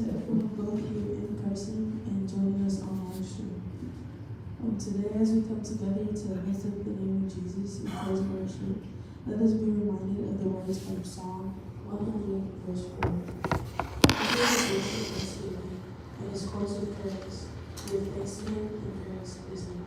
to everyone both here in person and joining us on live stream. Today, as we come together to lift up the name of Jesus in praise and worship, let us be reminded of the words from Psalm 100, verse 4. Enter his gates with thanksgiving and his courts with praise. Give thanks to him and praise his name.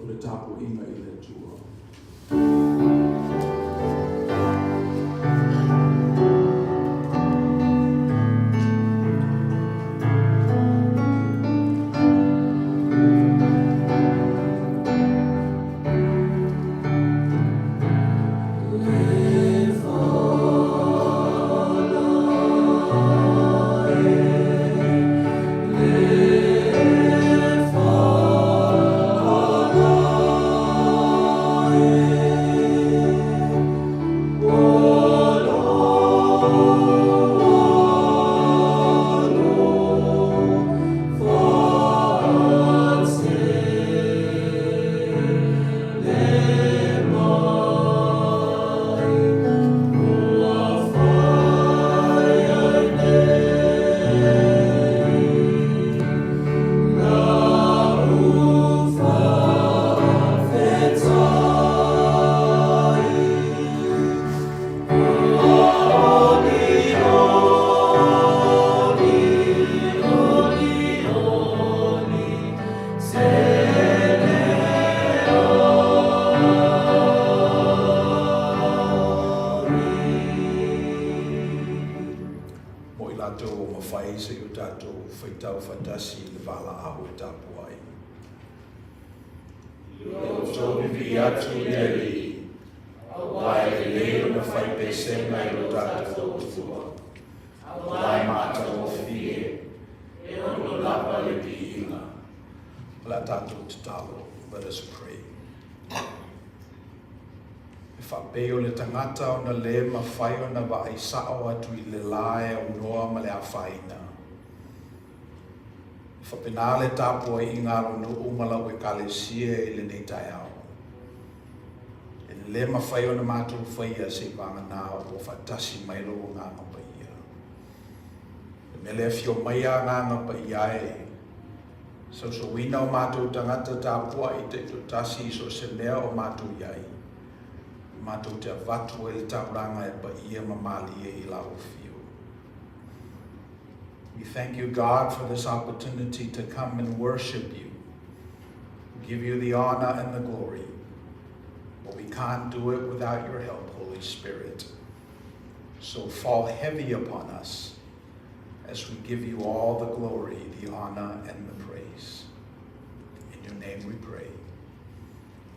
O le tapuaiga i le Atua. Mo i latou ua mafai se i o tatou faitau faatasi i le valaau e tapuai. Ia outou vivii atu i le Alii, aua e lelei lona faipesega i lo tatou Atua, aua e matagofie, e ono lava le viiga. O le a tatou tatalo. Let us pray. E faapei o le tagata ona le mafai ona vaai sao atu i le la e aunoa ma le afaina. E faapena le tapuaiga a lou nuu ma lau Ekalesia i lenei taeao. E le mafai ona matou faia seivaganā ua faatasi mai lou Agaga Paia. Le mea lea afio mai a Agaga Paia e, sausauina o matou tagata tapuai taitoatasi i so o se mea o matou i ai. Matou te avatu ai le taulaga e paia ma malie i lau afio. We thank you, God, for this opportunity to come and worship you, give you the honor and the glory. But we can't do it without your help, Holy Spirit. So fall heavy upon us as we give you all the glory, the honor, and the praise. In your name we pray.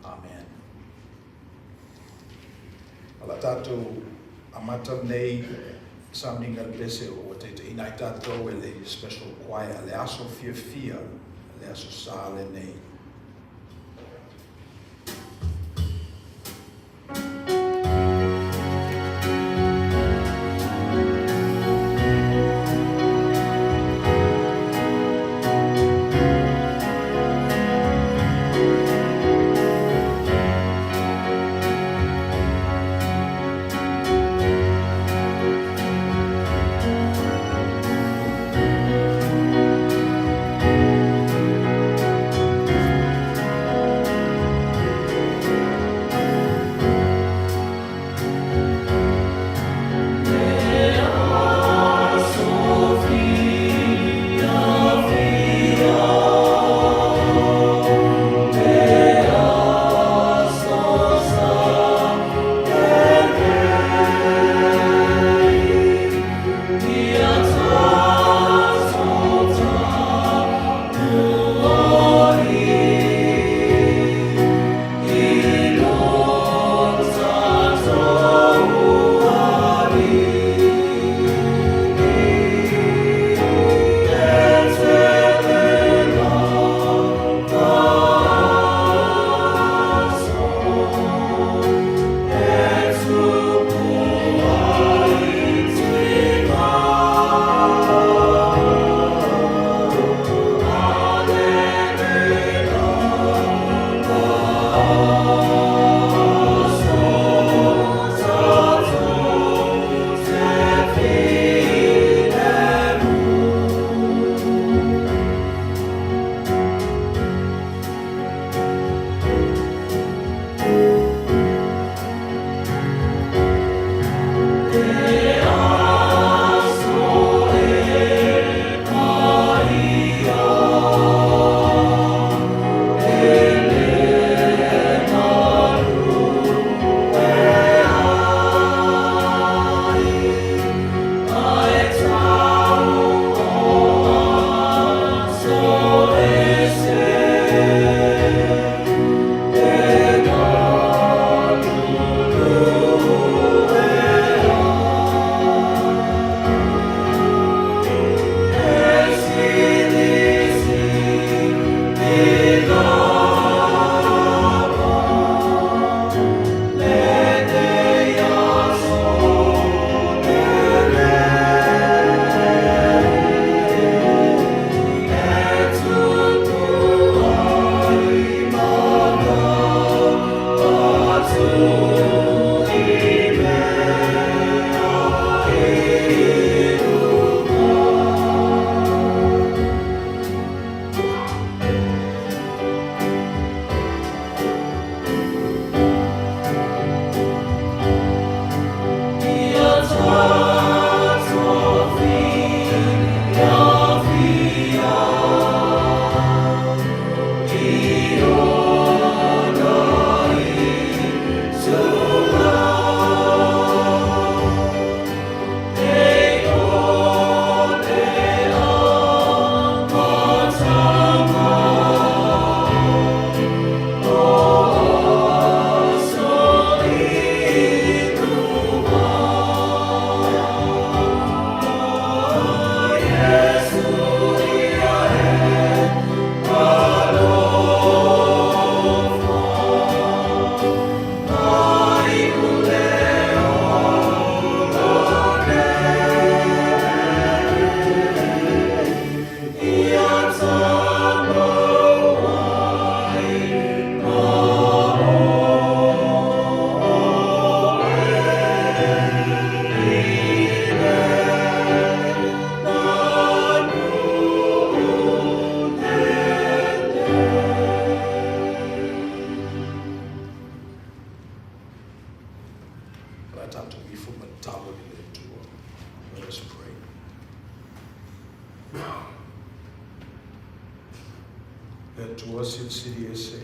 Amen. O le a tatou amata lenei sauniga le pese ua taitaiina ai tatou e le special choir le aso fiafia le aso Sa lenei. a tatou ifo ma tatalo i le Atua. Let us pray. Le Atua silisili ese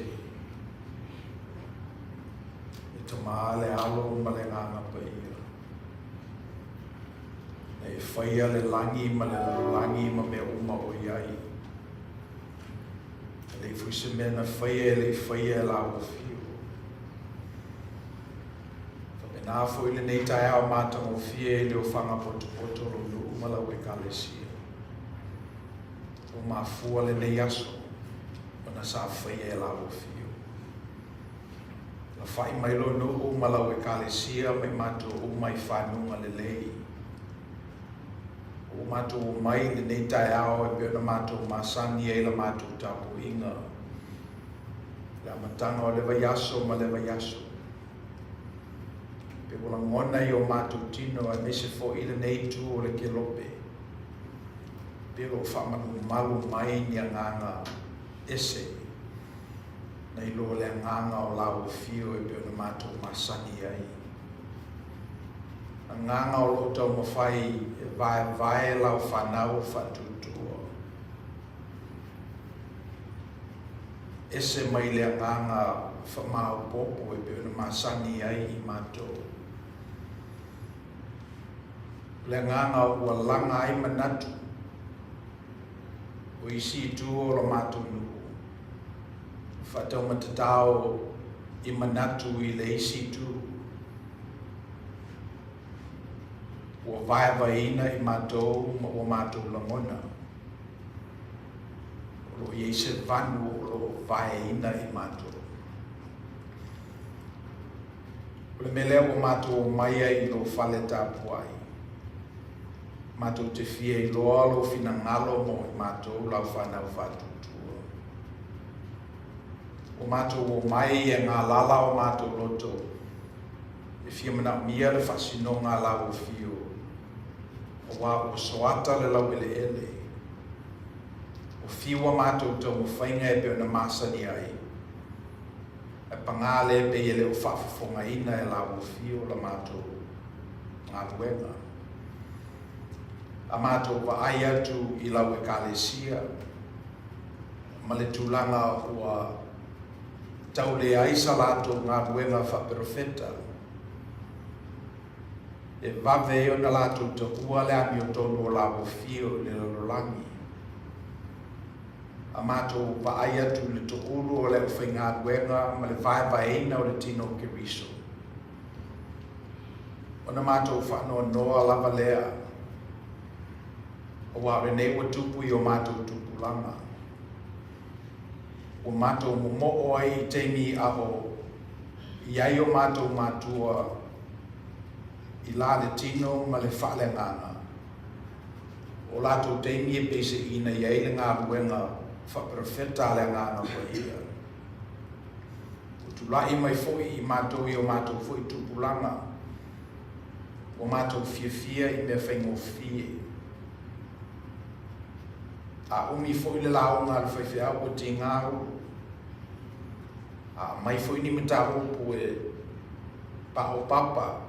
e Tama le Alo ma le Agaga Paia. Na e faia le lagi ma le lalolagi ma mea uma o i ai. E leai foi se mea na faia e le i faia e lau afio. Faapena foi lenei taeao matagofie i le ofaga potopoto o lou nuu ma lau Ekalesia. Ua mafua lenei aso ona sa faia e lau afio. Lafai mai lou nuu ma lau Ekalesia ma i matou uma i fanuga lelei. Ua matou omai i lenei taeao e pei ona matou masani ai la matou tapuaiga i le amataga o le vaiaso ma le vaiaso. Pe ua lagona i o matou tino aemaise foi lenei itu o le kelope, pe o lo o faamalumalu mai ni agaga ese nai lo le agaga o lau afio e pei ona matou masani ai. Agaga o lo o taumafai e vaevae lau fanau faatuatua. Ese mai le agaga faamaopoopo e pei ona masani ai i matou. O le agaga ua laga ai manatu o isi itu o lo matou nuu, faataumatatao i manatu i le isi itu. Ua vaevaeina i matou ma ua matou lagona. O lo o i ai se vanu o lo o vaeina i matou. O le mea lea ua matou omai ai i lou fale tapuai. Matou te fia iloa lou finagalo mo i matou lau fanau faatuatua. Ua matou omai e galala o matou loto e fia manaomia le faasinoga a lau afio, aua ua soata le laueleele. Ua fiu a matou taumafaiga e pei ona masani ai, ae pagā lea pei e le o faafofogaina e lau afio la matou galuega. A matou vaai atu i lau Ekalesia ma le tulaga ua tau leai sa latou galuega faaperofeta, e vave ai ona latou taua le amiotonu o lau afio i le lalolagi. A matou vaai atu i le toulu o le aufaigaluega ma le vaevaeina o le tino o Keriso, Ona matou faanoanoa lava lea, aua o lenei ua tupu i o matou tupulaga. Ua matou momoo ai i taimi a o i ai o matou matua i la le tino ma le faaleagaga. O latou taimi e peiseina i ai le galuega faaperofeta a le Agaga Paia. Ua tulai mai foi i matou i o matou foi tupulaga, ua matou fiafia i mea faigofie. A umi foi le lauga a le faifeau ua tiga ulu. A aumai foi ni mataupu e paopapa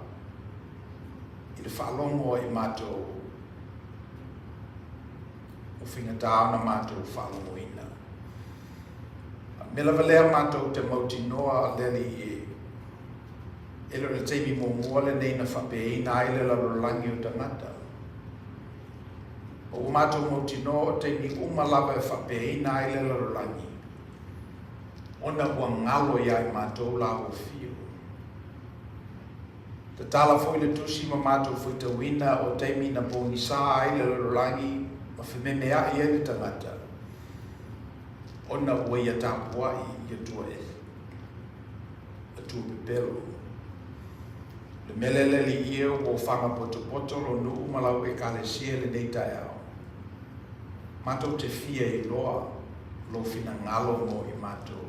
i le faalogo a i matou, ua faigata ona matou faalogoina. A mea lava lea matou te mautinoa le Alii e, e le o le taimi muamua lenei na faapeaina ai le lalolagi o tagata. Ma ua matou mautinoa o taimi uma lava e faapeaina ai le lalolagi, ona ua galo iā i matou la ua fio. Tatala foi le tusi ma matou faitauina o taimi na pogisa ai le lalolagi ma fememeai ai le tagata, ona ua ia tapuai i Atua e Atua pepelo. Le mea lea le Alii e ua ofaga potopoto lo nuu ma lau Ekalesia i lenei taeao. Matou te fia iloa lou finagalo mo i matou.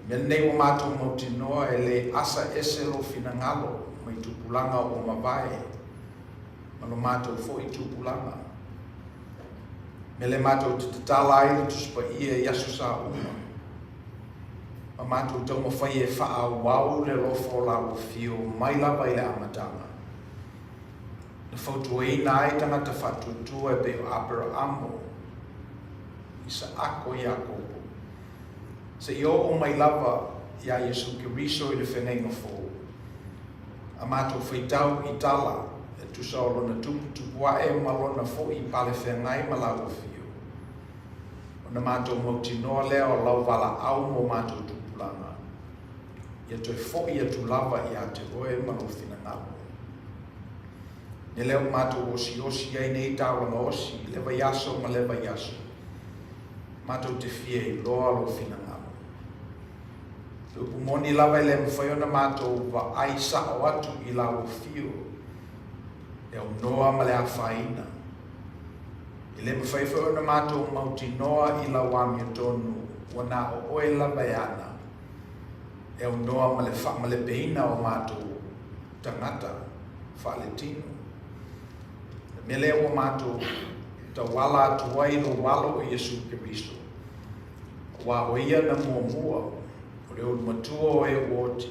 Le mea lenei ua matou mautinoa e le asa ese lou finagalo mai tupulaga ua mavae ma lo matou foi tupulaga. Mea lea matou te tatala ai le Tusi Paia i aso sa uma. Ma matou taumafai e faaauau le alofa o lau afio mai lava i le amataga. Na fautuaina ai tagata faatuatua e pei o Aperaamo, Isaako, Iakopo, seia oo mai lava iā Iesu Keriso i le Feagaiga Fou. A matou faitau i tala e tusa o lona tuputupuae ma lona foi palefeagai ma lau afio, ona matou mautinoa lea o lau valaau mo matou tupulaga, ia toe foi atu lava ia te oe ma lou finagalo. Ne lea ua matou osiosi ai nei taulaga osi i le vaiaso ma le vaiaso, matou te fia iloa lou finagalo. Le upu moni lava e le mafai ona matou vaai sao atu i lau afio e aunoa ma le afaina. E le mafai foi ona matou mautinoa i lau amiotonu ua na o oe lava e ana, e aunoa ma le faamalepeina o matou tagata faaletino. O le mea lea ua matou tauala atu ai lou Alo o Iesu Keriso, aua o ia na muamua, o le ulumatua o e ua oti,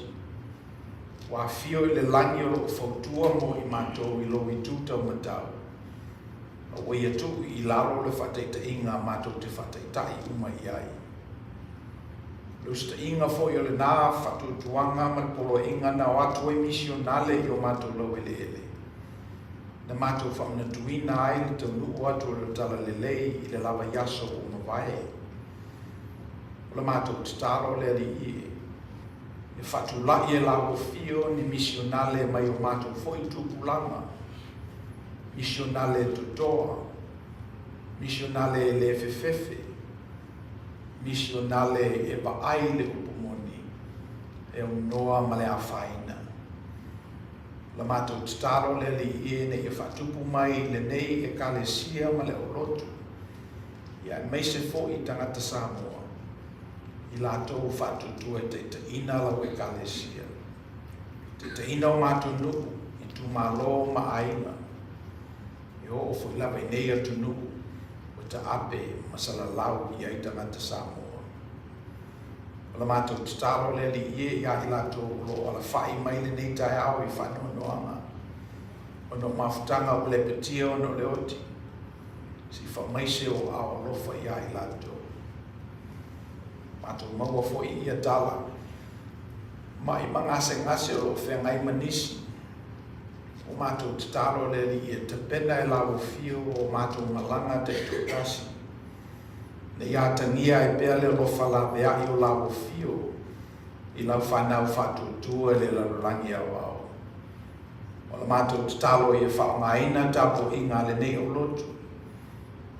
ua afio i le lagi o lo o fautua mo i matou i lou itu taumatau, a ua ia tuu i lalo le faataitaiga matou te faataitai uma i ai. O le usitaʻiga foi o lena faatuatuaga ma le poloaiga na o atu ai misionale i o matou laueleele, na matou faamanatuina ai le taunuu atu o le Talalelei i le lava i aso ua mavae. O le matou tatalo le Alii e, e faatulai e lau afio ni misionale mai o matou foi tupulaga, misionale totoa, misionale e le fefefe, misionale e vaai le upu moni, e aunoa ma le afaina. La matou tatalo le Alii e ina ia faatupu mai i lenei Ekalesia ma le aulotu, ia aemaise foi tagata Samoa, i latou ua faatuatua e taitaiina lau Ekalesia, taitaiina o matou nuu, itumalo ma aiga, e oo foi lava i nei atunuu ua taape ma salalau i ai tagata Samoa. O la matou tatalo le Alii e iā i latou o lo o alafaʻi mai lenei taeao i faanoanoaga ona o mafutaga ua lepetia ona o le oti, se i faamaise o ao alofa iā i latou. Matou maua foi ia tala maʻi ma gasegase o lo o feagai ma nisi. O matou tatalo le Alii e tapena e lau afio o matou malaga taitoatasi. Ne i atagia ai pea le alofa laveai o lau afio i lau fanau faatuatua i le lalolagi aoao. O la matou tatalo ia faaaogaina tapuaiga a lenei aulotu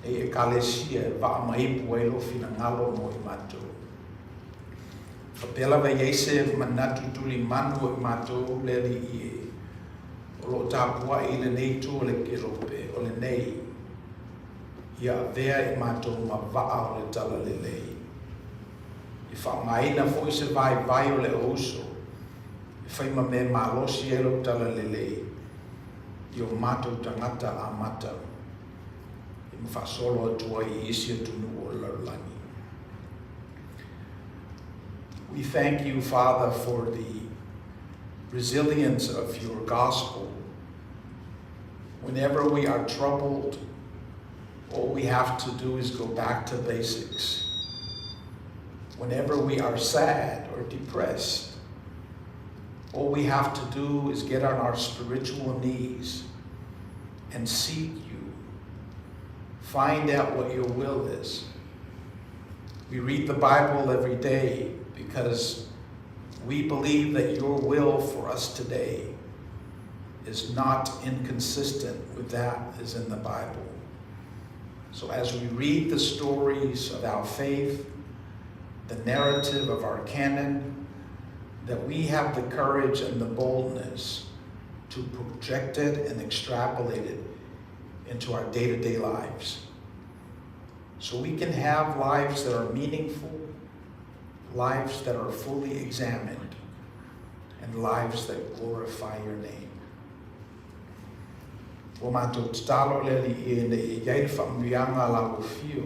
nei Ekalesia e vaa ma ipu ai lou finagalo mo i matou. Faapea lava i ai se manatu tulimanu o i matou le Alii e, o lo o tapuai i lenei itu o le kelope o lenei, ia avea i matou ma vaa o le talalelei. Ia faaaogaina foi se vaivai o le auuso e fai ma mea malosi ai lou talalelei i o matou tagata amata e ma faasolo atu ai i isi atunuu o le lalolagi. We thank you, Father, for the resilience of your gospel. Whenever we are troubled, all we have to do is go back to basics. Whenever we are sad or depressed, all we have to do is get on our spiritual knees and seek you. Find out what your will is. We read the Bible every day because we believe that your will for us today is not inconsistent with that is in the Bible. So as we read the stories of our faith, the narrative of our canon, that we have the courage and the boldness to project it and extrapolate it into our day-to-day lives. So we can have lives that are meaningful, lives that are fully examined, and lives that glorify your name. Ua matou tatalo le Alii e ina ia i ai le faamanuiaga a lau afio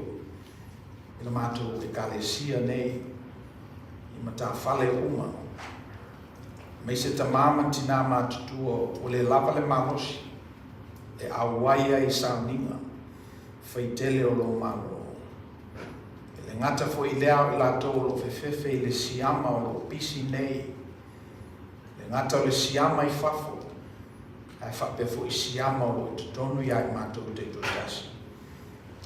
i la matou Ekalesia nei, i I matafale uma, aemaise tama ma tina matutua ua le lava le malosi e auai ai i sauniga faitele o lou Malo. E le gata foi i lea o i latou o lo o fefefe i le siama o lo o pisi nei, e le gata o le siama i fafo, ae faapea foi siama o lo o i totonu ia i matou taitoatasi,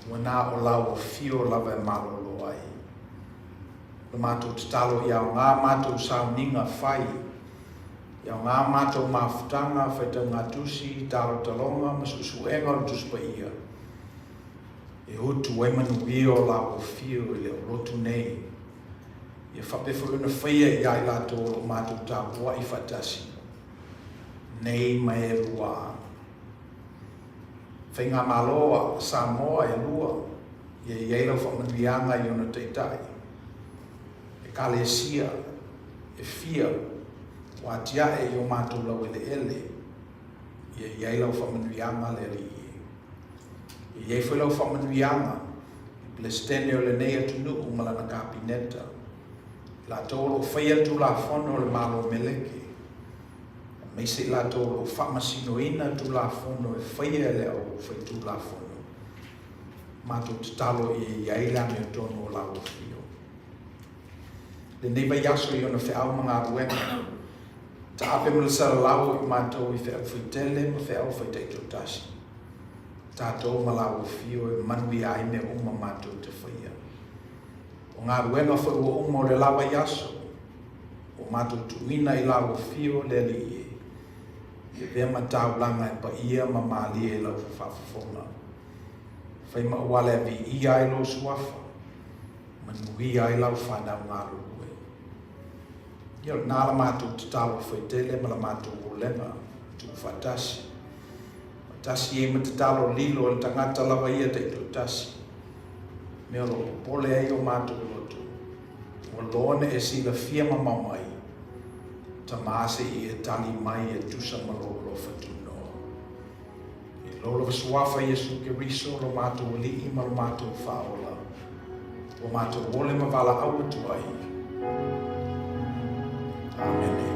ua na o lau afio lava e malolo ai. O le matou tatalo ia aoga matou sauniga fai, ia aoga matou mafutaga, faitaugatusi, talotaloga ma suesuega o le Tusi Paia, e utu ai manuia o lau afio i le aulotu nei, ia faapea foi ona faia ia i latou o lo o matou tapuai faatasi nei ma e lua. Faigamalo a Samoa e lua, ia i ai lau faamanuiaga i ona taitai, Ekalesia e fia ua atiae i o matou laueleele, ia i ai lau faamanuiaga le Alii e. Ia i ai foi lau faamanuiaga i Peresetene o lenei atunuu ma lana Kapineta, i latou o lo o faia Tulafono a le Malo Meleke, aemaise i latou o lo o faamasinoina Tulafono e faia e le aufaitulafono. Matou tatalo ia i ai le amiotonu o lau afio. Lenei vaiaso i ona feau ma galuega, taape ma le salalau i matou i feau faitele ma feau faitaitoatasi. Tatou ma lau afio e manuia ai mea uma matou te faia. O galuega foi ua uma o le la vaiaso, ua matou tuuina i lau afio le Alii e, i avea ma taulaga e paia ma malie i lau faafofoga. Fai ma auala e viia ai lou suafa, manuia ai lau fanau galulue. Ia o lena la matou tatalo faitele ma la matou olega tuufaatasi. Faatasi ai ma tatalo lilo e le tagata lava ia taitoatasi. Mea o lo o popole ai o matou loto, ua loa ona e silafia mamao mai, Tama se i e tali mai e tusa ma lou alofa tunoa. I lou lava suafa Iesu Keriso, lo matou Alii ma lo matou Faaola, ua matou ole ma valaau atu ai. Amene.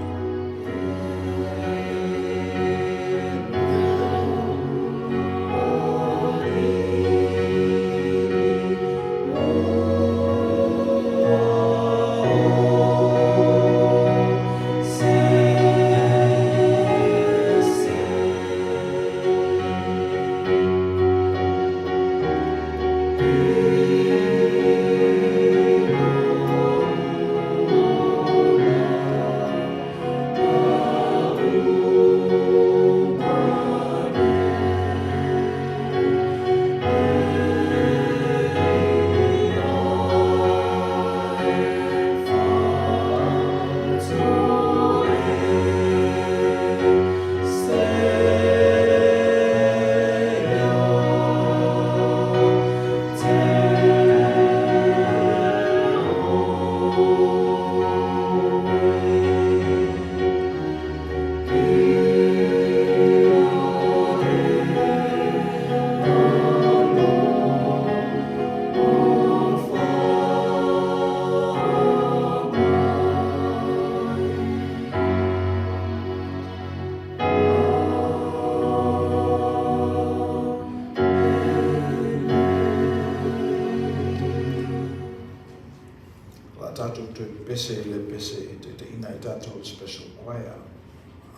O le a tatou toe pepese i le pese e taitaiina ai tatou special choir,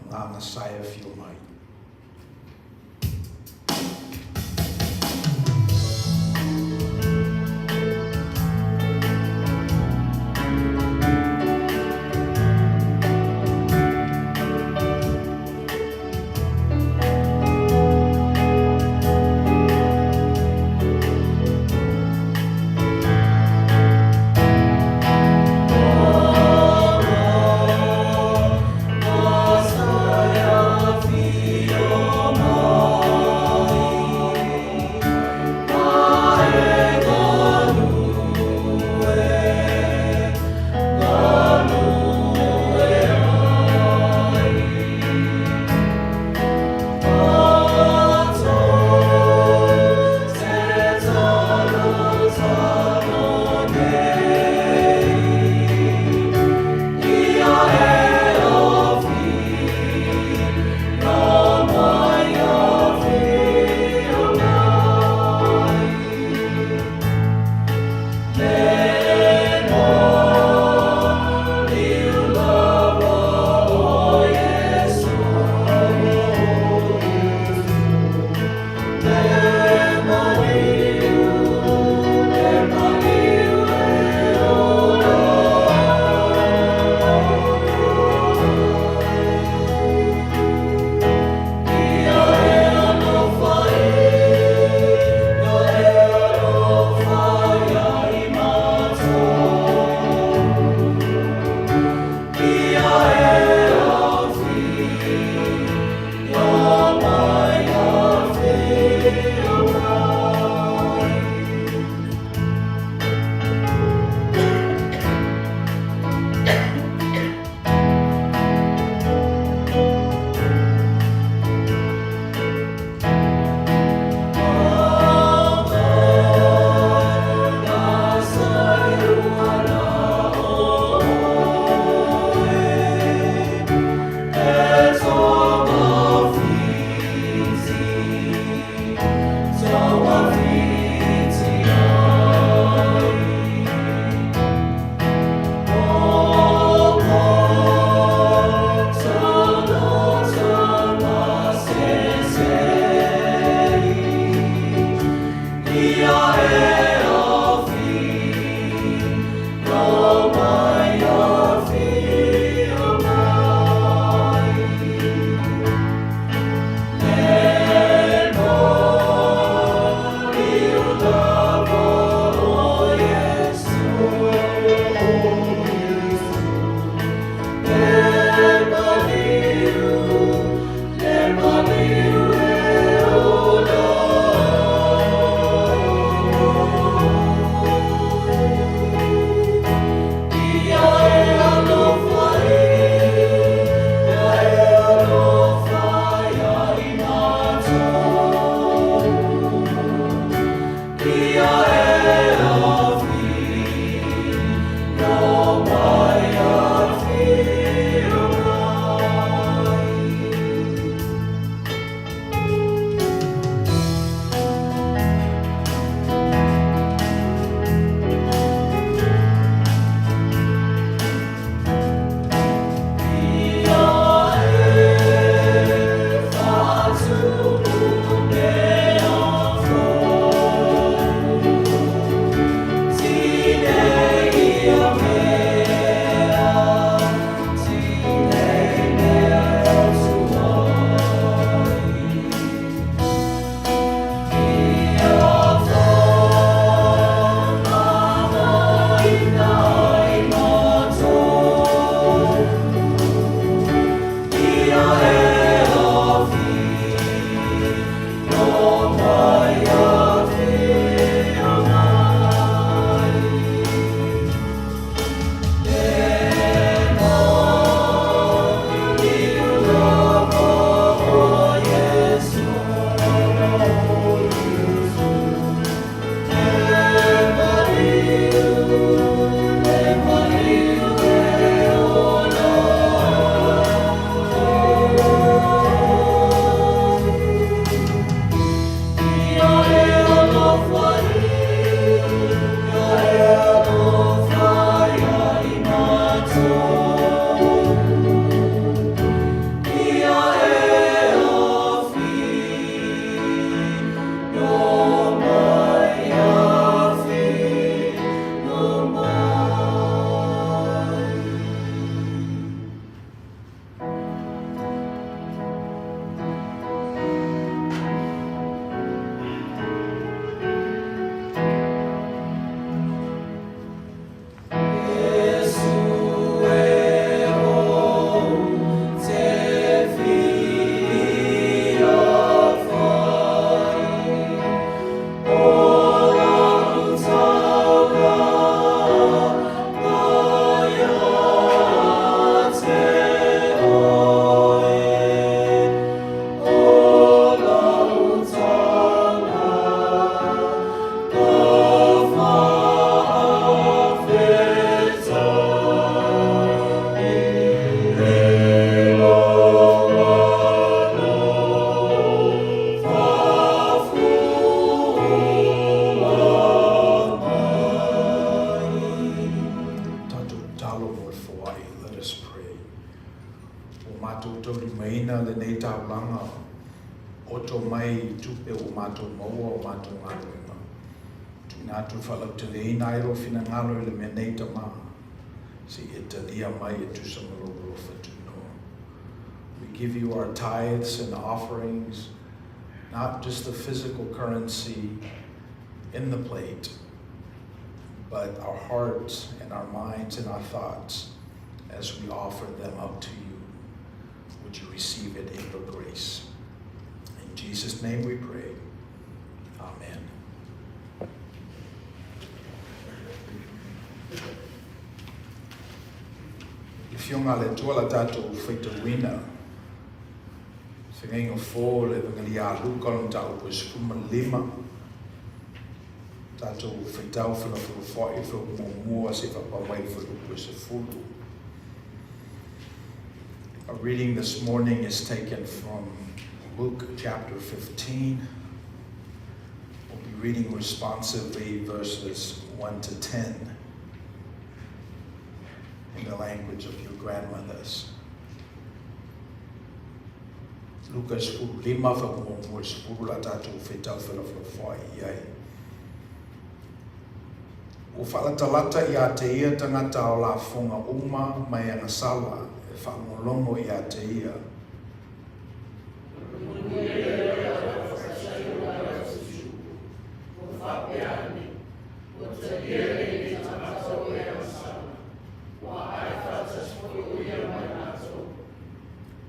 Agaga Sa e Afio Mai. matou taulimaina lenei taulaga oto mai i tupe ua matou maua o matou galuega. Tuuina atu e faalauteleina ai lou finagalo i le mea nei, Tama, se i e talia mai e tusa ma lou alofa tunoa. We give you our tithes and offerings, not just the physical currency in the plate, but our hearts and our minds and our thoughts as we offer them up to you. Would you receive it in your grace? In Jesus' name we pray. Amen. Le Afioga a le Atua la tatou faitauina Feagaiga Fou o le Evangelia a Luka o le mataupu e 15. Tatou faitau felafolafoai le fuaiupu muamua seia faapau mai le fuaiupu e 10. Our reading this morning is taken from Luke chapter 15. We'll be reading responsively verses 1 to 10 in the language of your grandmothers. Luka 15, fuaiupu muamua i le 10 la tatou faitau felafolafoai i ai. Ua faalatalata ia te ia tagata o lafoga uma ma e agasala e faalogologo ia te ia.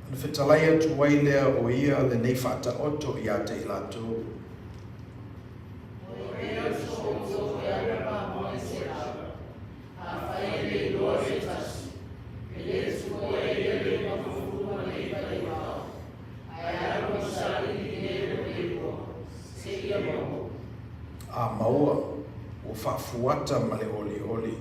Ona fetalai atu ai lea o ia lenei faataoto ia te i latou. A maua, ua faafuata ma le olioli.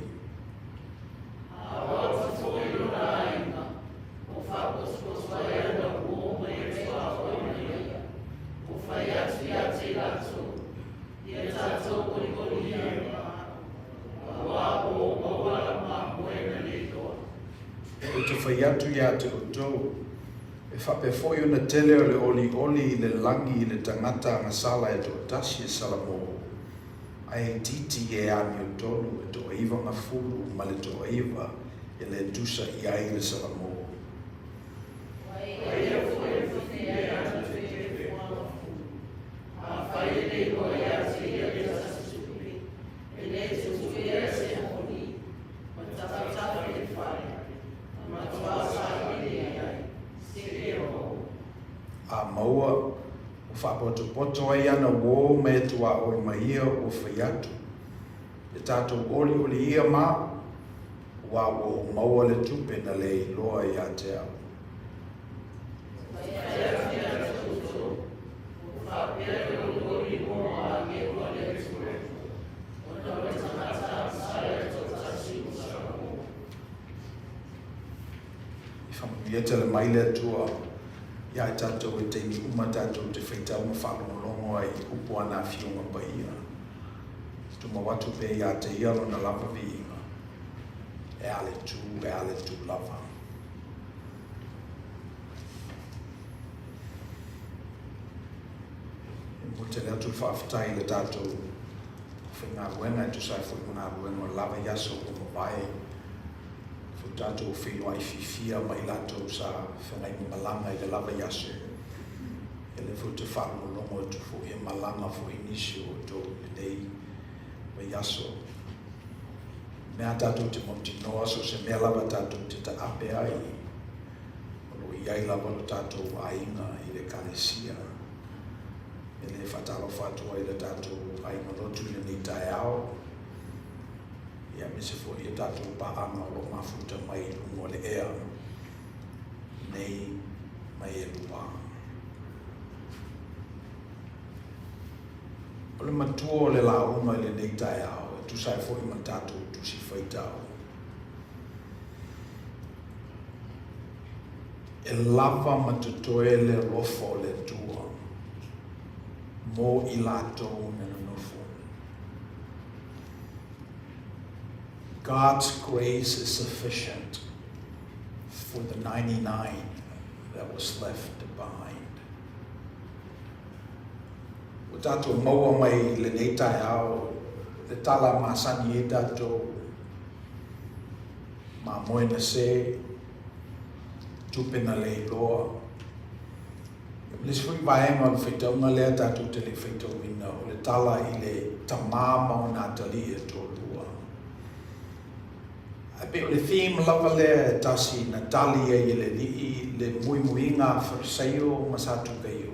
Ou te fai atu ia te outou, e faapea foi ona tele o le olioli i le lagi i le tagata agasala e toatasi e salamo, ae itiiti e amiotonu e toaiva gafulu ma le toaiva e le tusa i ai le salamo. A maua, ua faapotopoto ai ana uō ma e tuaoi mai ia ua fai atu. E tatou olioli ia ma, aua ua ou maua le tupe na le iloa ia te au. I whamanuia tele mai le Atua i a i tatou i taimi uma tatou te whaitau ma whaalongolongo ai i upu a nā whiunga paia. Tumau atu pea ia te ia lona lava viiga, e ale tū, e ale tū lava. E momoli tele atu le faafetai i le tatou faigaluega e tusa ai foi ma galuega o le lava i aso ua mavae. Foi tatou feiloai fiafia ma i latou sa feagai ma malaga i le lava i aso. Ia lea foi ou te faalogologo atu foi e malaga foi nisi o outou i lenei vaiaso. Mea tatou te mautinoa so o se mea lava tatou te taape ai, o lo o i ai lava lo tatou aiga i le Ekalesia. E le faatalofa atu ai i le tatou aiga lotu i lenei taeao, ia aemaise foi ia tatou paaga o lo o mafuta mai i luga o le ea nei mai e lua. O le matua o le lauga i lenei taeao e tusa ai foi ma le tatou tusi faitau. E lava ma totoe le alofa o le Atua mo i latou na nonofo. God's grace is sufficient for the 99. that was left behind. Ua tatou maua mai lenei taeao le tala masani ai tatou mamoe na se, tupe na le iloa. Ma le isi foi vaega o le faitauga lea tatou te le faitauina o le tala i le tamā ma ona atalii e toalua. Ae pei o le theme lava lea e tasi na tali ai e le Alii le muimuiga a Farisaio ma Satukaio,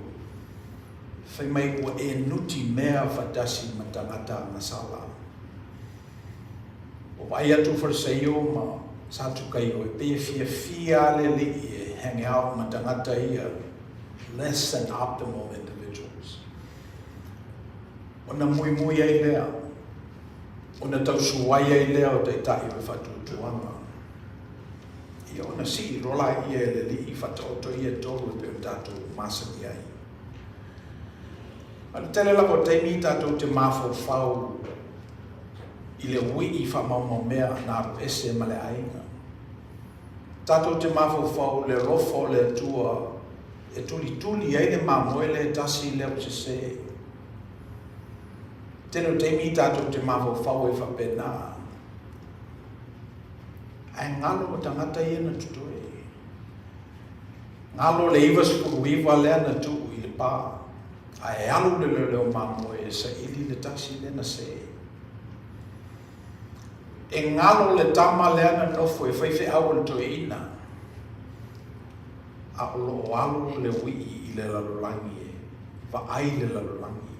fai mai ua e nuti mea faatasi ma tagata agasala. Ua vaai atu Farisaio ma Satukaio e pei e fiafia lava le Alii e hang out ma tagata ia less than optimal individuals. Ona muimui ai lea, ona tausuai ai lea o taitai o le faatuatuaga. Ia ona sii loa laia e le Alii faataoto ia e tolu e pei ona tatou masani ai. A o le tele lava o taimi tatou te mafaufau i le uii faamaumaumea na alu ese ma le aiga. Tatou te mafaufau i le alofa o le Atua e tulituli ai le mamoe lea e tasi lea ua sese. Tele o taimi tatou te mafaufau ai faapena. Ae galo o tagata ia na totoe. Galo le 99 lea na tuu i le pa. Ae alu le leoleo mamoe e saili le tasi lea na se. E galo le tama lea na nofo e faifeau a le toeaina. A o lo o alu le uii i le lalolagi e vaai le lalolagi.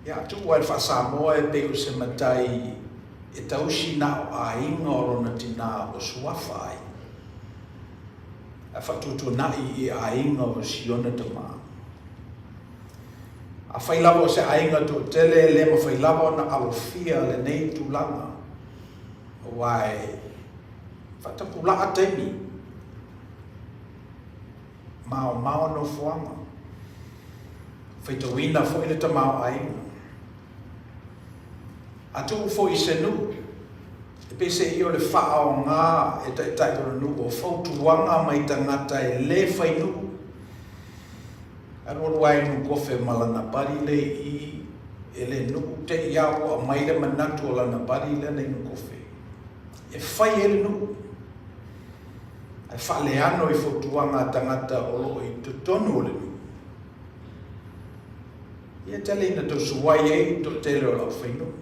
Ia, a tuu lava i le faa-Samoa e pei o se matai e tausi na o aiga o lona tinā o suafa ai, ae faatuatuanai i aiga o siona tamā. Afai lava o se aiga toatele e le mafai lava ona alofia lenei tulaga, aua e faatapulaa taimi, maomao nofoaga, faitauina foi le tamaoaiga. A tuu foi i se nuu, e peiseai o le faaaoga e taitai o le nuu o fautuaga mai tagata e le fai nuu, alualu ai i Nuukofe ma lana buddy le i e le nuu te i a ua aumai le manatu o lana buddy lea na i Nuukofe e fai ai le nuu ae faaleano i fautuaga a tagata o lo o i totonu o le nuu. Ia tele ina tausuai ai le toatele o le aufainuu.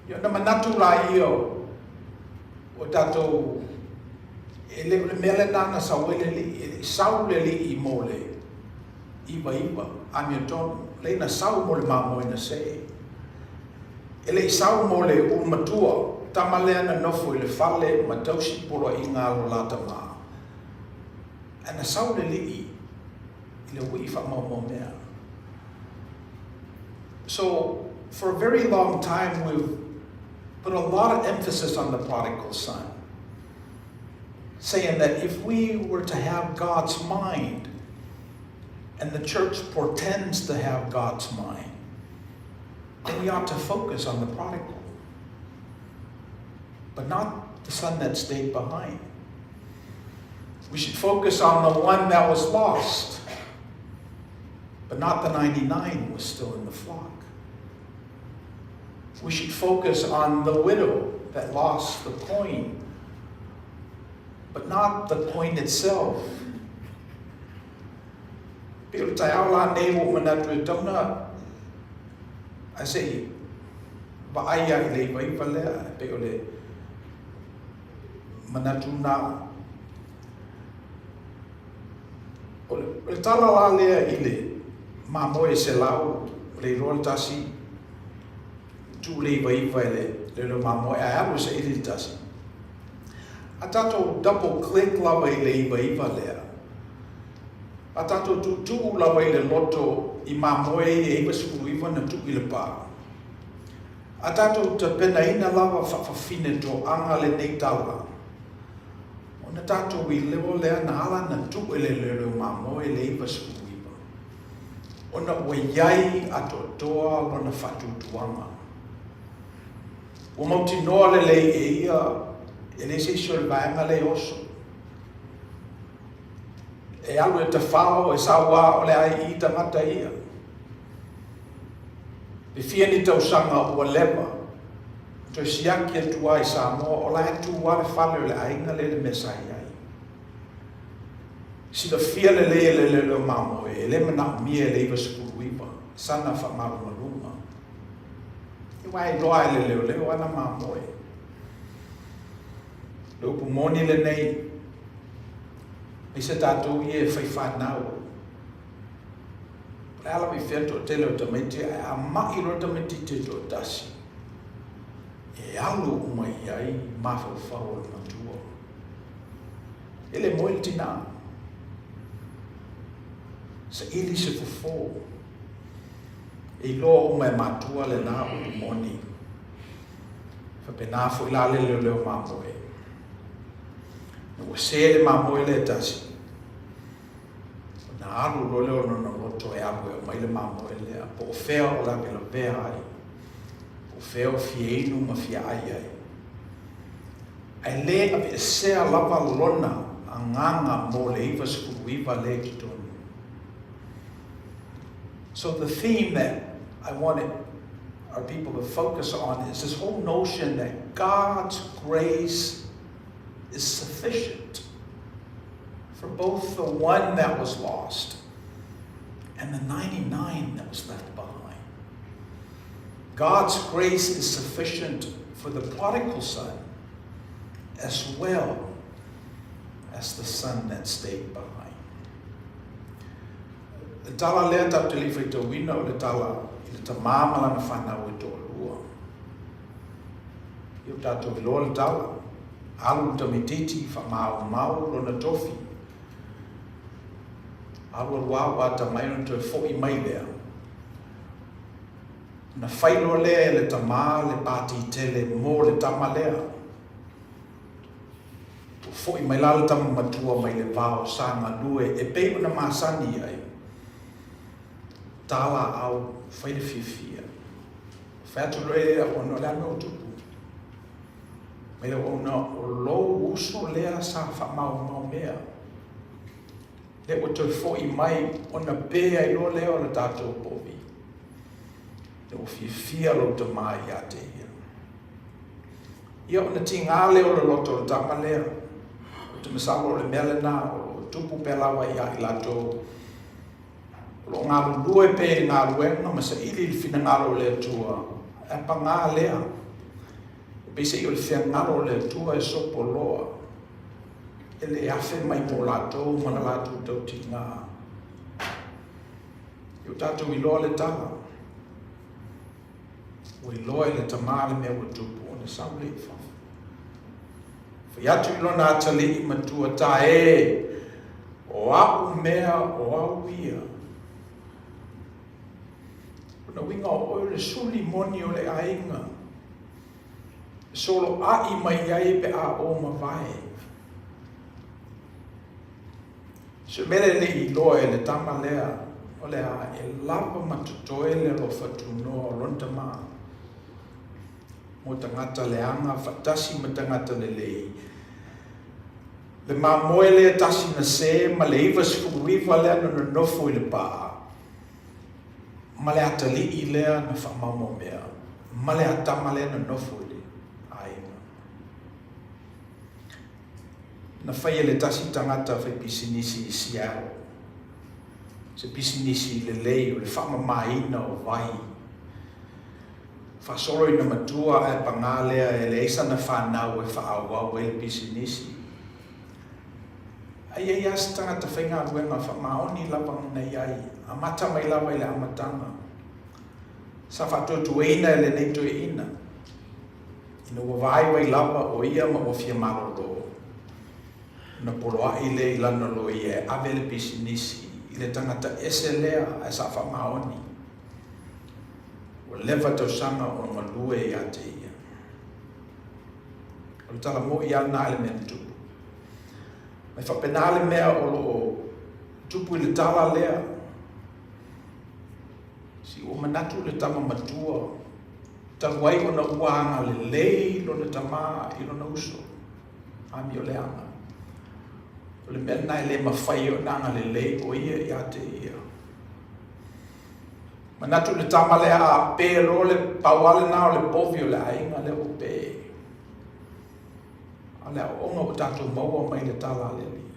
Ia ona manatu laia o tatou e le o le mea lena na sau ai le alii, e le i sau le alii mo le ivaiva amiotonu, lea na sau mo le mamoe na see. E le i sau mo le ulu matua, tama lea na nofo i le fale ma tausi poloaiga a lo la tama. Ae na sau le alii i le uii faamaumau mea. So, for a very long time we've put a lot of emphasis on the prodigal son, saying that if we were to have God's mind, and the church portends to have God's mind, then we ought to focus on the prodigal, but not the son that stayed behind. We should focus on the one that was lost, but not the 99 who was still in the flock. We should focus on the widow that lost the coin, but not the coin itself. Pei o le taeao lenei ua ou manatu e tatau ona ae se i vaai lava i le ivaiva lea, e pei o le manatu na. O le tala la lea i le mamoe 100, le iloa le tasi, tuu le ivaiva i le leo mamoe ae alu e saili le tasi. A tatou double click lava i le ivaiva lea, a tatou tuutuu lava i le loto i mamoe ia e 99 na tuu i le pa, a tatou tapenaina lava faafafine toaga lenei tala, ona tatou iloa lea na ala na tuu e le leoleo mamoe le 99, ona ua i ai atoatoa lona faatuatuaga. Ua mautinoa lelei e ia E leai se isi o le vaega lea e oso. E alu e tafao, e sau lava o le a i tagata ia. E fia ni tausaga ua leva, toe siaki atu lava i Samoa, o la e tu lava le fale o le aiga lea i le mea sa i ai. Silafia lelei e le leoleo mamoe, e le manaomia e le 99 sana faamalumaluga. Aua e iloa lava e le leoleo ana mamoe. O le upu moni lenei, aemaise tatou ia e fai fanau. O le a lava i fea le toatele o tamaiti, ae a mai loa le tamaitiiti e toatasi, e alu uma i ai mafaufau o le matua. E le moe le tinā. Saili se fofo. E iloa uma e matua lena upu moni. Faapena foi la le leoleo mamoe. Ina ua se le mamoe lea e tasi, ona alu loa lea o lona loto e alu e aumai le mamoe lea, po o fea o lavelavea ai, po o fea o fia inu ma fia ai ai. Ae le aveesea lava lona agaga mo le 99 lea i totonu. So the theme that I wanted our people to focus on is this whole notion that God's grace is sufficient for both the one that was lost and the 99 that was left behind. God's grace is sufficient for the prodigal son as well as the son that stayed behind. Le tala lea tatou te le i faitauina o le tala i le tamā ma lana fanau e toalua. Ia ua tatou iloa le tala, alu le tamaitiiti faamaumau lona tofi. Alu alu lava ua atamai ona toe foi mai lea. Ona fai loa lea e le tamā le pati tele mo le tama lea. Ua foi mai la le tama matua mai le vao sa galue e pei ona masani ai. Ta laau, fai le fiafia. Fai atu loa e le auauna, o le a le mea ua tupu? Mai le auauna, o lou uso lea sa faamaumau mea. Lea ua toe foi mai ona pe ai loa lea o le tatou povi. Lea ua fiafia lou tama ia te ia. Ia ona tiga lea o le loto o le tama lea. Ou te masalo o le mea lena o lo o tupu pea lava ia i latou o lo o galulue pea i le galuega ma saili i le finagalo o le Atua, ae paga lea, e peiseai o le feagalo o le Atua e sopo loa, e le afe mai mo latou ma le latou tautiga. Ia o tatou iloa le tala. Ua iloa e le tamā le mea ua tupu ona sau lea i fafo. Fai atu i lona atalii matua, Ta e, o a'u mea o au ia. Lona uiga o oe o le suli moni o le aiga, e soloa'i mai ai pe a o mavae. Se mea e le i iloa e le tama lea, o le a, e lava ma totoe le alofa tunoa o lona tama mo tagata leaga faatasi ma tagata lelei. Le mamoe lea tasi na se ma le 99 lea na nonofo i le pā, ma le atalii lea na faamaumau mea, ma le atama lea na nofo i le aiga. Na fai e le tasi tagata faipisinisi i Seattle se pisinisi lelei o le faamamaina o vai. Faasolo ina matua ae pagā lea e leai sana fanau e faaauau ai le pisinisi. Ae i ai lava se tagata faigaluega faamaoni lava na i ai, amata mai lava i le amataga. Sa faatuatuaina e lenei toeaina. Ina ua vaivai lava o ia ma ua fia malolo, ona poloai lea i lana loia e ave le pisinisi i le tagata ese lea ae sa faamaoni. Ua leva tausaga o galue ia te ia. O le tala moʻi lava lena i le mea na tupu. Ma e faapena le mea o lo o tupu i le tala lea. Se ua manatu le tama matua talu ai ona ua agalelei lona tama i lona uso. Amioleaga. O le mea lena e le mafai ai ona agalelei o ia ia te ia. Manatu le tama lea a pe loa le pau lava lena o le povi o le aiga lea ua pe. A o le aoaoga ua tatou maua mai le tala a le Alii,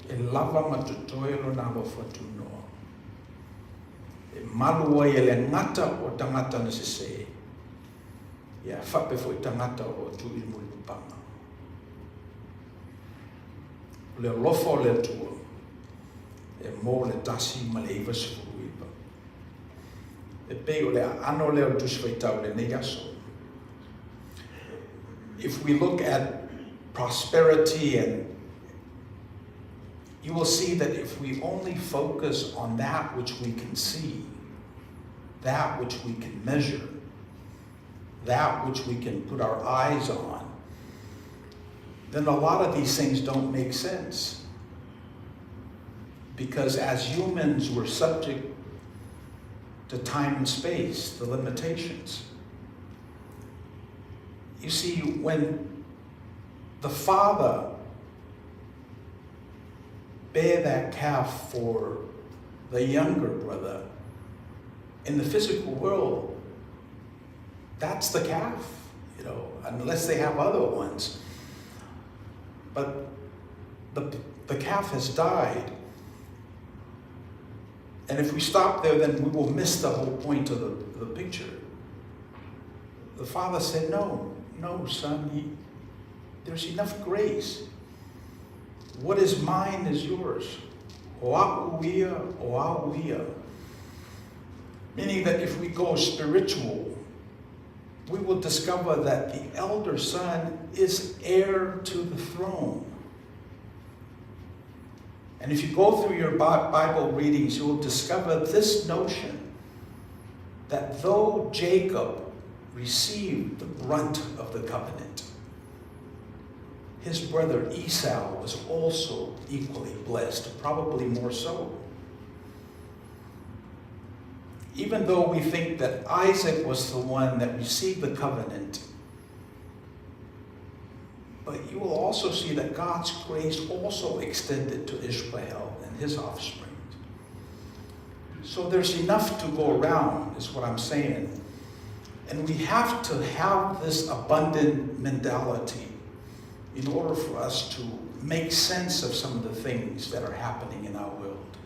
e lava ma totoe lona alofa tunoa. E malu ai e le gata o tagata na sese, ia faapea foi tagata o lo o tu i le mulipapaga. O le alofa o le Atua e mo le 1:99. E pei o le aano lea o le Tusi Faitau i lenei aso. If we look at prosperity and you will see that if we only focus on that which we can see, that which we can measure, that which we can put our eyes on, then a lot of these things don't make sense. Because as humans, we're subject to time and space, the limitations. You see, when the father bare that calf for the younger brother, in the physical world, that's the calf, you know, unless they have other ones. But the, the calf has died. And if we stop there, then we will miss the whole point of the, the picture. The father said, No, no, son, he, there's enough grace. What is mine is yours. O a'u ia, o āu ia. Meaning that if we go spiritual, we will discover that the elder son is heir to the throne. And if you go through your Bible readings, you will discover this notion that though Jacob received the brunt of the covenant, his brother Esau was also equally blessed, probably more so. Even though we think that Isaac was the one that received the covenant, but you will also see that God's grace also extended to Ishmael and his offspring. So there's enough to go around, is what I'm saying. And we have to have this abundant mentality in order for us to make sense of some of the things that are happening in our world.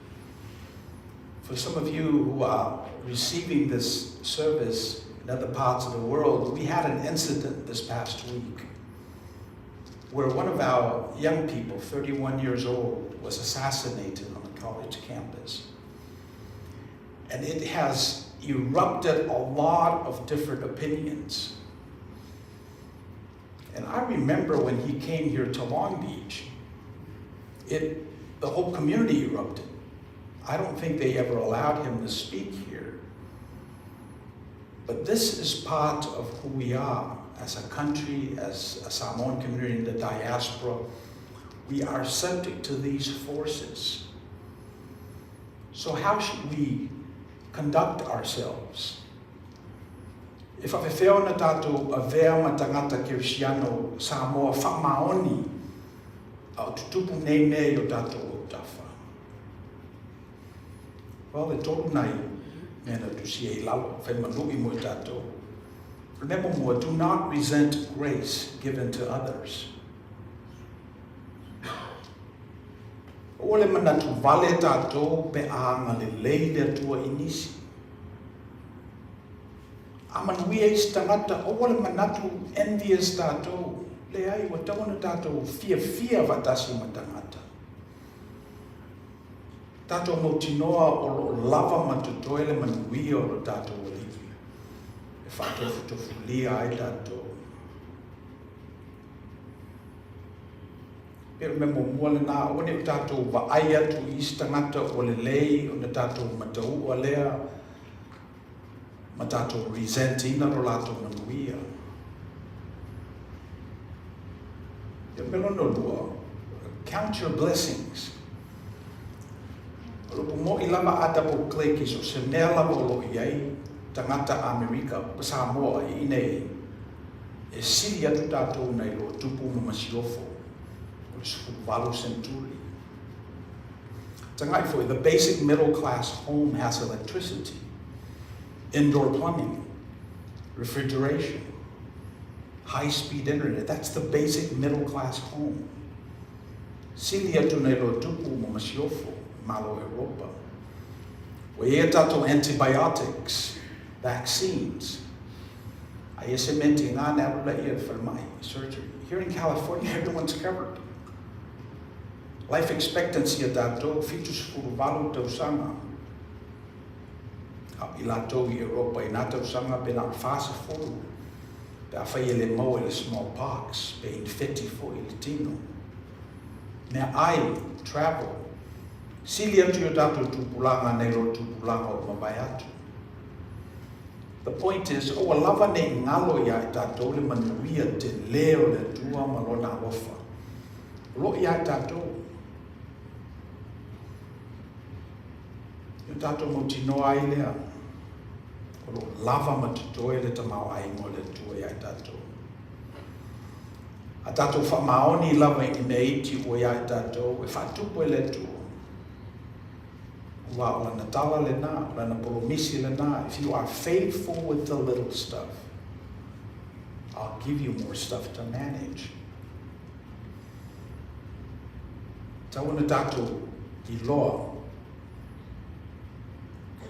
For some of you who are receiving this service in other parts of the world, we had an incident this past week where one of our young people, 31 years old, was assassinated on the college campus. And it has erupted a lot of different opinions. And I remember when he came here to Long Beach, it, the whole community erupted. I don't think they ever allowed him to speak here. But this is part of who we are as a country, as a Samoan community in the diaspora. We are subject to these forces. So how should we conduct ourselves? E faapefea ona tatou avea ma tagata Kerisiano Samoa faamaoni a o tutupu nei mea i o tatou autafa? Well, e tolu nai mea na tusia i lalo, fai ma lu'i mo i tatou. O le mea muamua, do not resent grace given to others. Aua le manatu vale tatou pe a agalelei le Atua i nisi. A manuia isi tagata, aua le manatu envious tatou. Leai, ua tatau ona tatou fiafia faatasi ma tagata. Tatou mautinoa o lo o lava ma totoe le manuia o lo tatou Alii e faatofutofulia ai tatou. Pei o le mea muamua lena, aua ne i o tatou vaai atu i isi tagata ua lelei ona tatou mataua lea ma tatou resent ina lo latou manuia. Ia mea lona lua, count your blessings. O le upu moni lava a double click i so o se mea lava o lo o i ai tagata Amerika, Samoa i inei. E sili atu tatou nai lo tupu ma masiofo o le 18 senturi. Tagai foi, the basic middle class home has electricity, indoor plumbing, refrigeration, high-speed internet. That's the basic middle class home. Sili atu nai lo tupu ma masiofo, malo Europa. Ua i ai a tatou antibiotics, vaccines, a ia se mea tiga ona alu laia i le falemai, surgery. Here in California, everyone's covered. Life expectancy a tatou, 78 tausaga. A o i latou i Europa i na tausaga pe na o le 40, pe afai e le maua i le smallpox, pe infeti foi i le tino. Meaai, travel, Sili atu i o tatou tupulaga nei lo tupulaga ua mavae atu. The point is, aua lava ne i galo iā i tatou le manuia tele o le Atua ma Lona alofa. O lo o iā i tatou. I o tatou mautinoa ai lea, o lo o lava ma totoe le tamaoaiga o le Atua iā i tatou. A tatou faamaoni lava i ni mea iti ua iā i tatou, e faatupu e le Atua. Aua o Lana tala lena, o Lana polomisi lena, If you are faithful with the little stuff, I'll give you more stuff to manage. Tau ona tatou iloa.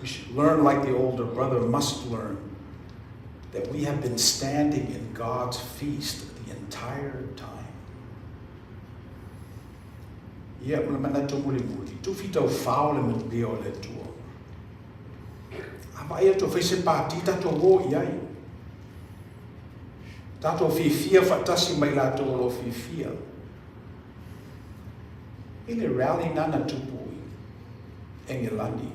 We should learn like the older brother must learn that we have been standing in God's feast the entire time. Ia, ma le manatu mulimuli, tufi tau fao le manuia o le Atua. A vaai atu fai se pati tatou o i ai. Tatou fiafia faatasi ma i latou o lo o fiafia. I le rally nana tupu i Engelani,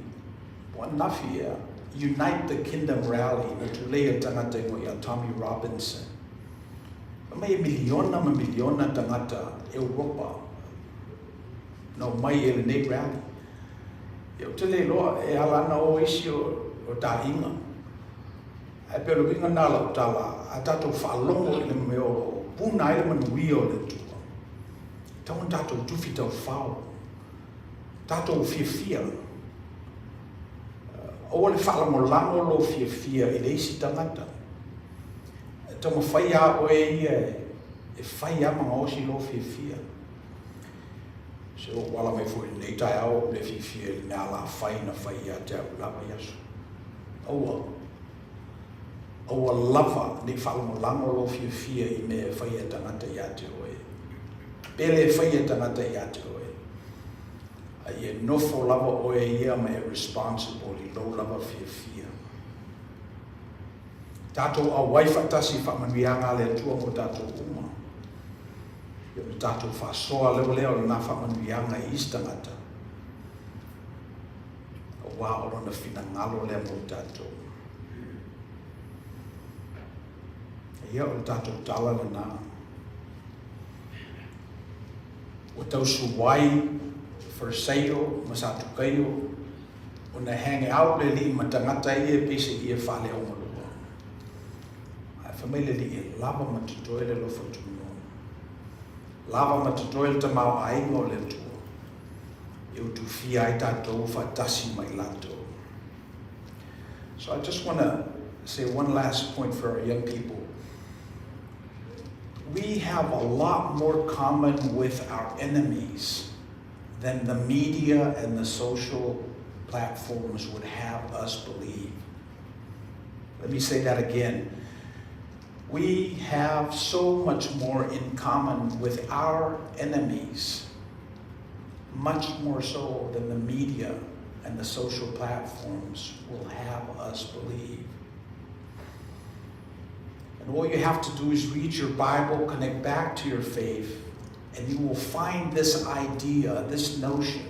po ananafi ea, Unite the Kingdom Rally na tulei e le tagata ingoa ia Tommy Robinson. Fai mai e miliona ma miliona tagata Europa na omai e lenei rally. Ia ou te le iloa e ala ana o isi o, o taaiga. Ae pei o le uiga lena o lau tala, a tatou faalogo i le mea o lo o puna ai le manuia o le Atua, e tatau ona tatou tufi taufao, tatou fiafia. Aua le faalagolago lou fiafia i le isi tagata. E taumafai lava oe ia e fai lava ma gaosi lou fiafia. Se ua ala mai foi i lenei taeao ou le fiafia i le mea alafai na fai ia te au i la vaiaso. Aua. Aua lava ne i faalagolago lou fiafia i mea e fai e tagata ia te oe. Pe le fai e tagata ia te oe. A ia nofo lava oe ia ma e responsible i lou lava fiafia. Tatou auai faatasi i faamanuiaga a le Atua mo tatou uma. Ia ona tatou faasoa leo lea o lena faamanuiaga i isi tagata. Aua o lona finagalo lea mo tatou. Ia o le tatou tala lena. Ua tausuai Fariseio ma Satukaio ona e hang out le alii ma tagata ia e peiseai e faaleaumalua. Ae fai mai le alii e lava ma totoe le alofa tunoa. Lava ma totoe le tamaoaiga o le Atua e utufia ai tatou faatasi ma i latou. So I just want to say one last point for our young people. We have a lot more common with our enemies than the media and the social platforms would have us believe. Let me say that again. We have so much more in common with our enemies, much more so than the media and the social platforms will have us believe. And all you have to do is read your Bible, connect back to your faith, and you will find this idea, this notion.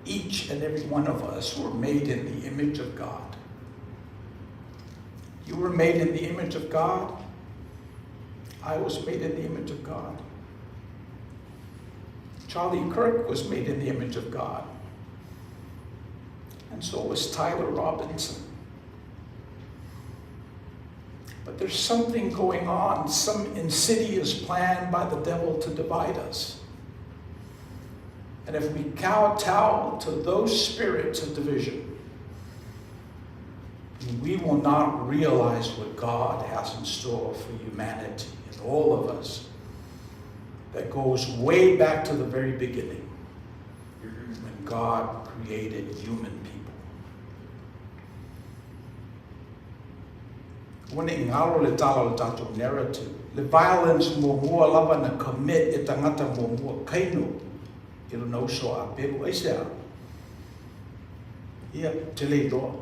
Each and every one of us were made in the image of God. You were made in the image of God. I was made in the image of God. Charlie Kirk was made in the image of God. And so was Tyler Robinson. But there's something going on, some insidious plan by the devil to divide us. And if we kowtow to those spirits of division, we will not realize what God has in store for humanity and all of us that goes way back to the very beginning when God created human people. Ua ne i galo le tala o le tatou narrative, le violence muamua lava na commit e tagata muamua, Kaino i lona uso a Apelu. Aisea? Ia, ou te le iloa.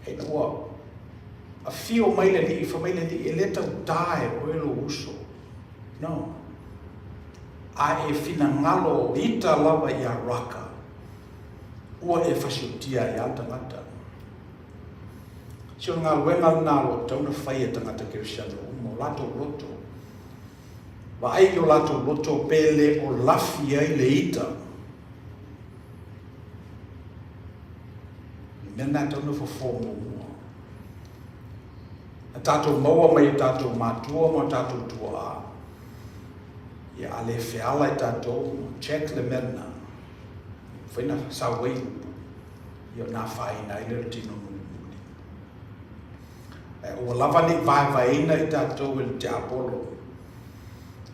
Ina ua afio mai le Alii, fai mai le Alii, e le tautā e oe lou uso. No. A e finagalo ita lava ia Raka, ua e fasiotia ai lava le tagata. Si o le galuega lena o lo o tatau ona fai e tagata Kerisiano uma, o latou loto. Vaai i o latou loto pe le o lafi ai le ita. Le mea lena e tatau ona fofo muamua. Na tatou maua mai o tatou matua ma o tatou tuaa. Ia a le feala i tatou, check le mea lena. Mafai na sau ai upu, ia ona afaina ai lea o le tino mulimuli. Ae aua lava ne i vaevaeina i tatou e le tiapolo.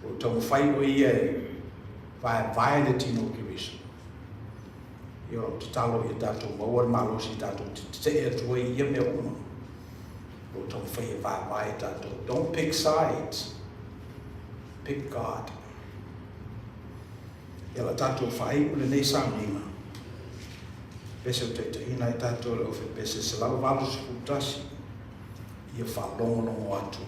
O lo o taumafai o ia e vaevae le tino o Keriso. Ia o lau tatalo ia tatou maua le malosi tatou te tetee atu ai i ia mea uma. O lo o taumafai e vaevae tatou. Don't pick sides. Pick God. Ia la tatou faaiu lenei sauniga. Pese o taitaiina ai tatou e le ofe pese 181 ia faalogologo atu.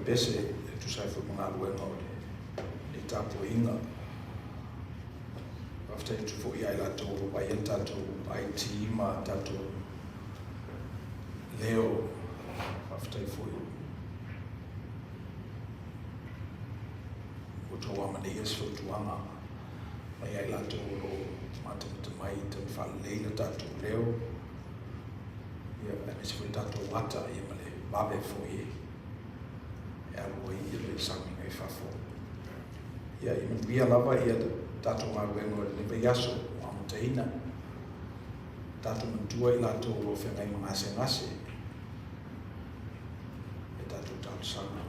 faipese e tusa ai foi ma galuega o lenei tapuaiga. Faafetai atu foi ia i latou o lo o vaaia le tatou IT ma tatou leo. Faafetai foi ua outou amanaia se fautuaga mai ia i latou o lo o matamata mai i taimi faalelei le tatou leo, ia, aemaise foi le tatou ata, ia, ma le vave foi e alu ai le sauniga i fafo. Ia, ia manuia lava ia tatou galuega o lenei vaiaso ua amataina. Tatou manatua i latou o lo o feagai ma gasegase e tatou talosaga.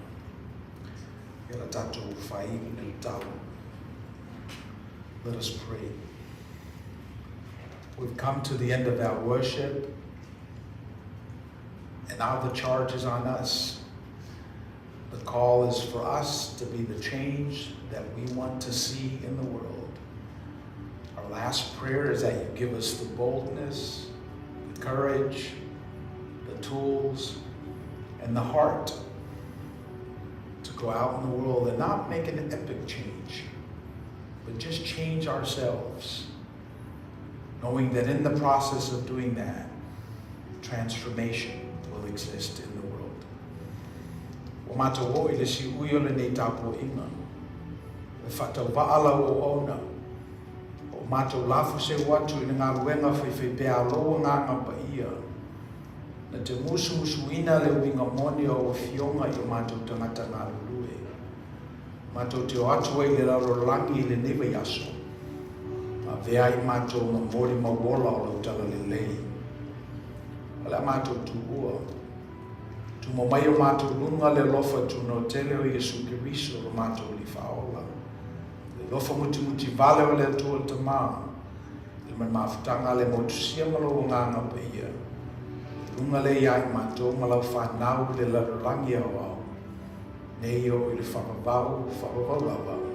Ia la tatou fai le talo. Let us pray. We've come to the end of our worship, and now the charge is on us. The call is for us to be the change that we want to see in the world. Our last prayer is that you give us the boldness, the courage, the tools, and the heart to go out in the world and not make an epic change, but just change ourselves, knowing that in the process of doing that, transformation will exist in the world. Ua matou oo i le siui o lenei tapuaiga, e faatauvaa lau auauna, o matou lafuseu atu i le galuega faifaipea a lou Agaga Paia, na te musumusuina le uiga moni o au Afioga i o matou tagata galulue. Matou te o atu ai i le lalolagi i lenei vaiaso, ma avea ai matou ma molimau ola o lau talalelei. O le a matou tuua, tumo mai o matou luga le alofa tunoa tele o Iesu Keriso lo matou Alii Faaola, le alofa mutimuti vale o le Atua le Tama, le ma le mafutaga a le motusia ma lou Agaga Paia, i luga lea ia i matou ma lau fanau i le lalolagi aoao, nei oo i le faavavau, faavavau lava.